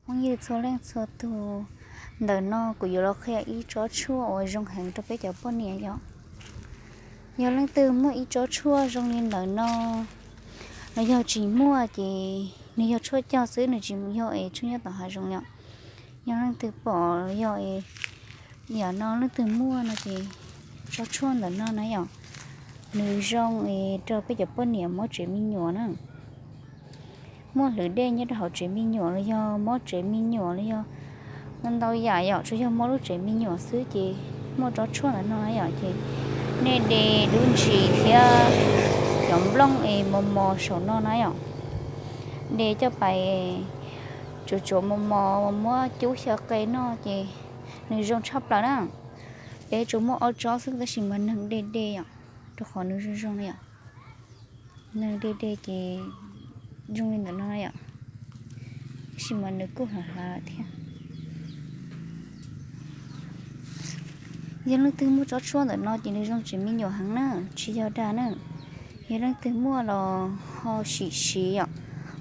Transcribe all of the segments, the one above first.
Phooj ywg txhua leej txhua tus, ntawm no kuv yuav los qhia ib tsob tshuaj uas zoo heev rau peb cov poj niam yom. Yog leej twg muaj ib tsob tshuaj zoo li ntawm no los yog tsis muaj ces nws yog tshuaj cog xwb, nws tsis yog es tshuaj nyob tom hav zoov yom. Yog leej twg pom los yog es yam no leej twg muaj no ces tsob tshuaj ntawm no na yom, nws zoo es rau peb cov poj niam mob tsev me nyuam na. Muaj hlwv dej nyob rau hauv tsev me nyuam los yog mob tsev me nyuam los yog ntau yam yom, tsuas yog mob lub tsev me nyuam xwb ces muaj tsob tshuaj ntawm no na yom, ces nej de dub ntsis thiab cov nplooj es mos mos saum no na yom. De coj pais tsuav tsuav mos mos muab cub xyaw qe noj ces nws zoo tshaj plaws na. Peb tsuas muaj ob tsob xwb tab sis mas neeg de de yom, rau qhov nws zoo zoo na yom. Neeg de de ces zoo li ntawm no yom, tab sis mas nws kuj hlav hlav lawm thiab. Yog leej twg muaj tsob tshuaj ntawm no ces nws zoo tsev me nyuam heev na, tsis yog dag na. Yog leej twg muaj los ho sim siv yom,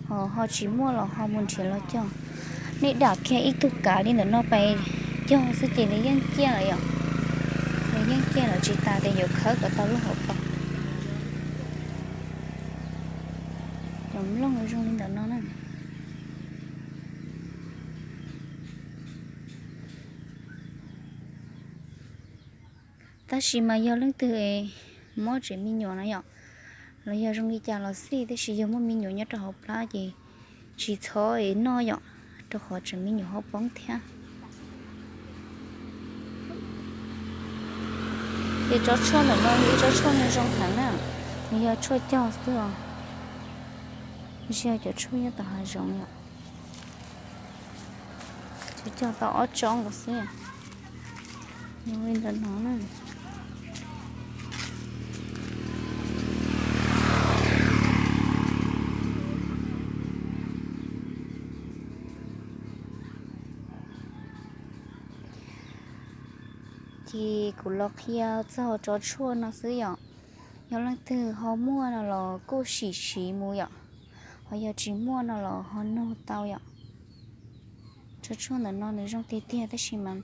ho ho tsis muaj los ho mus nrhiav los cog. Nej dam kiag ib tug kav li ntawm no pais cog xwb ces nws yeej ciaj lawm yom. Nws yeej ciaj lawm, tsis tas tias yuav khawb kom tau lub hauv paus. Cov nplooj zoo li ntawm no na. Tab sis mas yog leej twg es mob tsev me nyuam no yom, los yog zoo li cas los xij, tab sis yog muaj me nyuam nyob rau hauv plab ces tsis txhob es noj yom, rau qhov tseem me nyuam ho poob thiab. Ces tsob tshuaj ntawm no yog ib tsob tshuaj nws zoo heev na, nws yog tshuaj cog xwb os, tsis yog cov tshuaj nyob tom hav zoov yom. Tsuas cog tau ob tsob nkaus xwb. Zoo li ntawm no na. Ces kuv los qhia txog tsob tshuaj no xwb yom. Yog leej twg ho muaj no los kuj sim siv mus yom, ho yog tsis muaj no los ho nug tau yom. Tsob tshuaj ntawm no nws zoo tiag tiag tab sis mas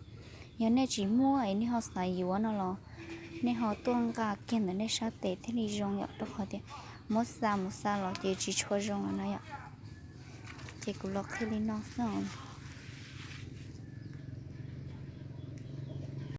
yog nej tsis muaj es nej ho xav yuav no los nej ho tuaj nqa kiag ntawm nej sab tes thiaj li zoo yom, rau qhov tias muab xa mus xa los ces tsis tshua zoo no yom. Ces kuv los qhia li no xwb os.